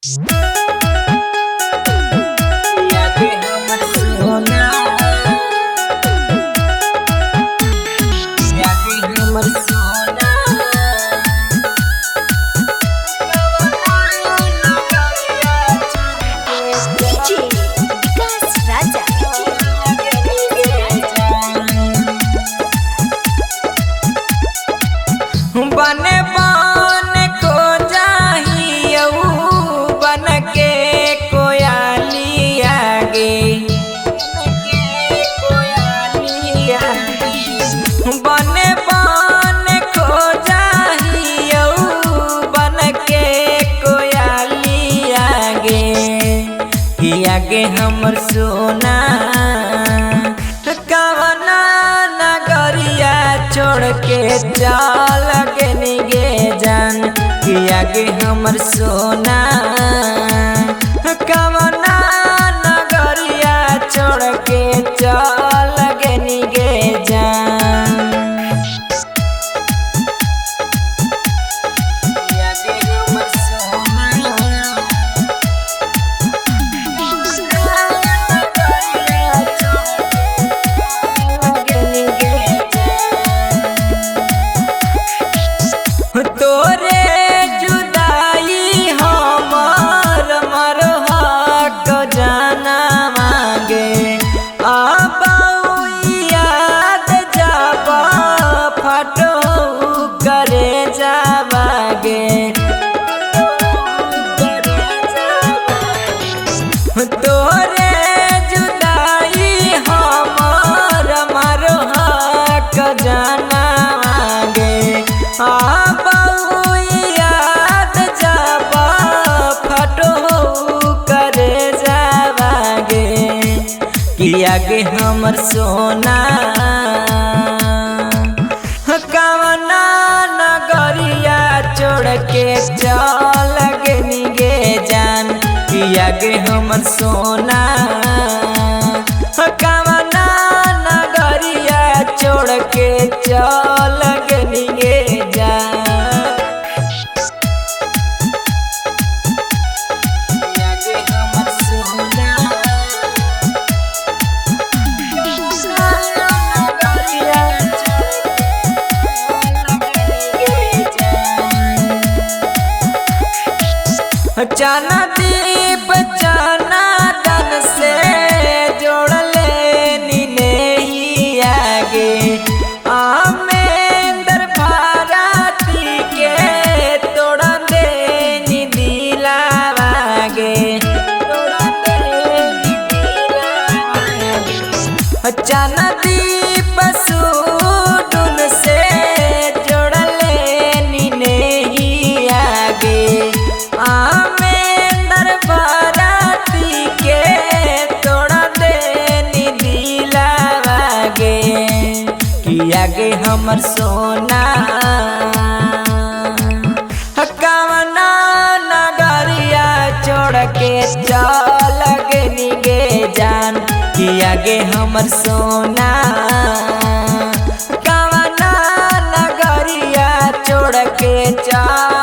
DJ Vikas Raja. बने बन को जाहियऊ बन के कोयाली आगे बने बन को जाहियऊ बन के कोयाली आगे कि आगे हमर सोना कवना नगरिया छोड़ के चल गे निगे जान कि आगे हमर सोना कवना नगरिया छोड़ के चल गे निगे जान। कि आगे हमर सोना तोरे जुदाई हमर मरहक जाना मांगे अब याद जब फटो करे जाबागे। तोरे जुदाई हमर मरहक जाना मांगे अब याद जब फटो करे जाबागे कि आगे हमर सोना कवना नगरिया छोड़ के चल गे निगे जान कि आगे हमर सोना कवना नगरिया छोड़ के चल गे निगे जान। कि आगे हमर सोना चना दीप चना दन से जोड़ले नीने ही आगे आमेंदर भारती के तोड़ दे नी दिलावागे। चना दीप सूडुन से जोड़ले नीने ही आगे आमेंदर बाराती के तोड़ दे नी दिलावागे कि आगे हमर सोना कवना नगरिया छोड़ के चल गे निगे जान कि आगे हमर सोना कवना नगरिया छोड़ के चल।